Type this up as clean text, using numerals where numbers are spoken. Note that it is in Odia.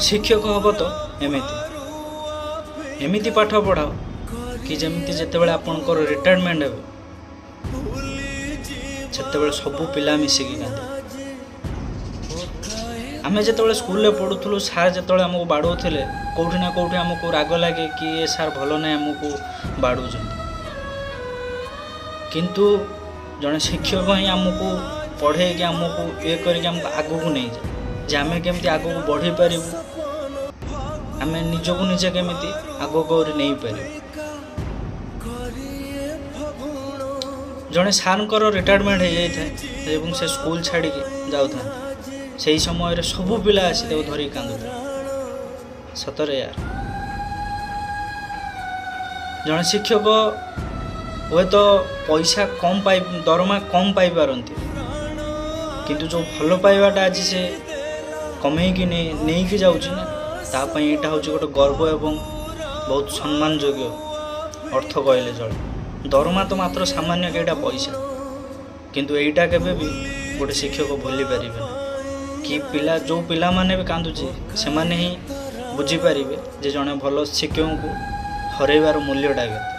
ଶିକ୍ଷକ ହେବ ତ ଏମିତି ଏମିତି ପାଠ ପଢ଼ାଅ କି ଯେମିତି ଯେତେବେଳେ ଆପଣଙ୍କର ରିଟାୟାରମେଣ୍ଟ ହେବ, ସେତେବେଳେ ସବୁ ପିଲା ମିଶିକି କାନ୍ଦିବେ। ଆମେ ଯେତେବେଳେ ସ୍କୁଲରେ ପଢ଼ୁଥିଲୁ, ସାର୍ ଯେତେବେଳେ ଆମକୁ ବାଡ଼ଉଥିଲେ, କେଉଁଠି ନା କେଉଁଠି ଆମକୁ ରାଗ ଲାଗେ କି ଏ ସାର୍ ଭଲ ନାହିଁ, ଆମକୁ ବାଡ଼ଉଛନ୍ତି। କିନ୍ତୁ ଜଣେ ଶିକ୍ଷକ ହିଁ ଆମକୁ ପଢ଼େଇକି, ଆମକୁ ଇଏ କରିକି ଆମକୁ ଆଗକୁ ନେଇଯାଏ ଯେ ଆମେ କେମିତି ଆଗକୁ ବଢ଼ିପାରିବୁ, ଆମେ ନିଜକୁ ନିଜେ କେମିତି ଆଗକୁ ଆହୁରି ନେଇପାରିବୁ। ଜଣେ ସାର୍ଙ୍କର ରିଟାୟାରମେଣ୍ଟ ହେଇଯାଇଥାଏ ଏବଂ ସେ ସ୍କୁଲ ଛାଡ଼ିକି ଯାଉଥାନ୍ତି। ସେହି ସମୟରେ ସବୁ ପିଲା ଆସି ତାକୁ ଧରିକି କାନ୍ଦୁଥିଲେ। ସତରେ ୟାର, ଜଣେ ଶିକ୍ଷକ ହୁଏତ ପଇସା କମ୍ ପାଇ, ଦରମା କମ୍ ପାଇପାରନ୍ତି, କିନ୍ତୁ ଯେଉଁ ଭଲ ପାଇବାଟା ଆଜି ସେ କମେଇକି ନେଇକି ଯାଉଛି ନା, ତା ପାଇଁ ଏଇଟା ହେଉଛି ଗୋଟେ ଗର୍ବ ଏବଂ ବହୁତ ସମ୍ମାନଯୋଗ୍ୟ ଅର୍ଥ କହିଲେ ଚଳେ। ଦରମା ତ ମାତ୍ର ସାମାନ୍ୟ କେଇଟା ପଇସା, କିନ୍ତୁ ଏଇଟା କେବେ ବି ଗୋଟେ ଶିକ୍ଷକ ଭୁଲି ପାରିବେନି କି ପିଲା, ଯେଉଁ ପିଲାମାନେ ବି କାନ୍ଦୁଛି, ସେମାନେ ହିଁ ବୁଝିପାରିବେ ଯେ ଜଣେ ଭଲ ଶିକ୍ଷକଙ୍କୁ ହରେଇବାର ମୂଲ୍ୟଟା କେତେ।